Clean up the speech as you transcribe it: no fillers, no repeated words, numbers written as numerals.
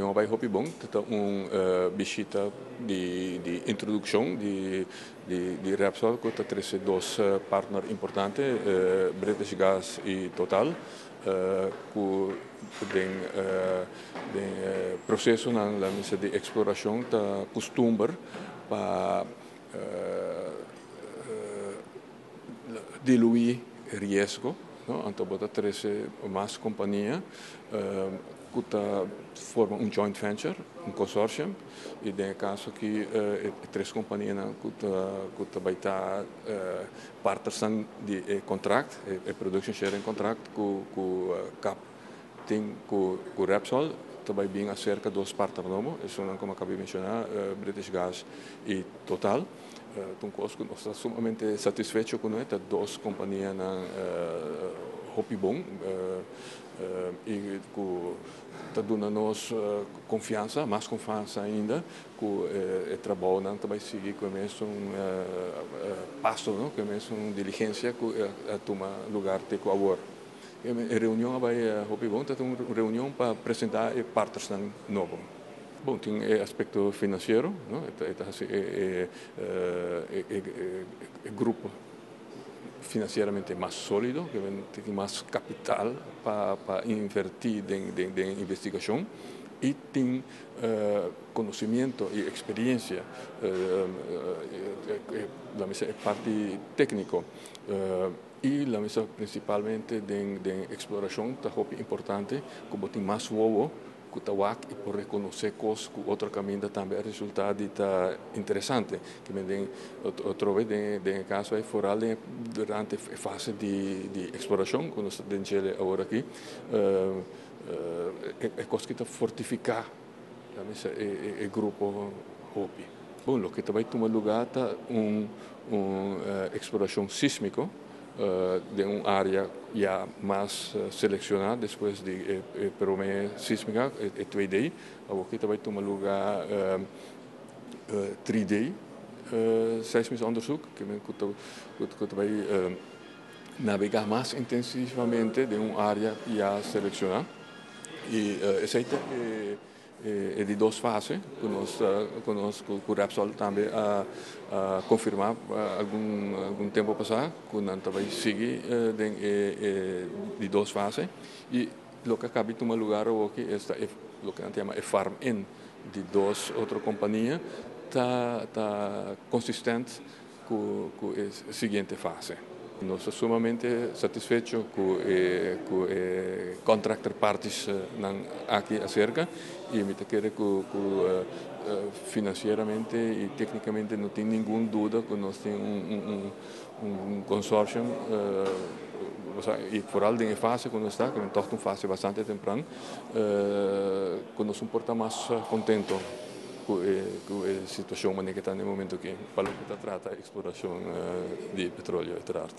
Reunion a bai hopi bon, ta un bishita di introdukshon di Repsol ku ta trese dos partner importante, British Gas i Total, ku den prosesonan di eksplorashon ta kustumber pa diluí riesgo, no? Anto bo ta trese mas kompania ku ta forma un joint venture, un consortium, i den e kaso aki e tres kompanianan ku ta bai ta partnersnan di e kontrakt, e production sharing contract ku CAP tin ku Repsol, ta bai bin aserka dos partner nobo, esunnan ku mi a kaba di menshoná, British Gas i Total. Un kos ku nos ta sumamente satisfecho kuné, ta dos kompanianan hopi bon i ku ta duna nos konfiansa, mas konfiansa ainda, ku e trabounan ta bai sigui ku e mesun paso, no? Ku e mesun diligensia ku a tuma lugá te ku awor. E reunion a bai hopi bon, ta un reunion pa presentá e partnersnan nobo. Bon, tin e aspekto finansiero, no? E ta hasi e grupo finansieramente mas sólido, ku tin mas kapital pa invertí den investigashon i tin konosimiento i eksperensia, laga mi bisa e parti tékniko. I laga mi bisa prinsipalmente den eksplorashon ta hopi importante ku bo tin mas wowo ku ta wak i por rekonosé kos ku otro kaminda tambe a resultá di ta interesante. Ke men den otro bes den e kaso ei foral den durante e fase di eksplorashon ku nos ta den djele awor aki, e kos ki ta fortifiká laga mi bisa e grupo hopi. Bon, loke ta bai tuma lugá ta un eksplorashon sísmiko den un área ya mas selekshoná despues di e promé sísmika, e 2D. Awoki ta bai tuma lugá 3D seismisch onderzoek, ku ta bai nabegá mas intensivamente den un área ya selekshoná. I esei ta e di dos fase ku nos ku Repsol tambe a konfirmá algun tempu pasá ku nan ta bai sigui den e di dos fase. I loke a kaba di tuma lugá awoki esta loke nan ta yama e farm in di dos otro kompania ta konsistent ku e siguiente fase. Nos ta sumamente satisfecho ku e contractor parties nan aki aserka i mi ta kere ku finansieramente i téknikamente no tin ningun duda ku nos tin un consortium i foral den e fase ku nos ta, ku ta un fase bastante tempran, ku nos por ta mas kontentu ku e situashon manera ku ta na e momento aki, pa loke ta trata eksplorashon di petroleo, uiteraard.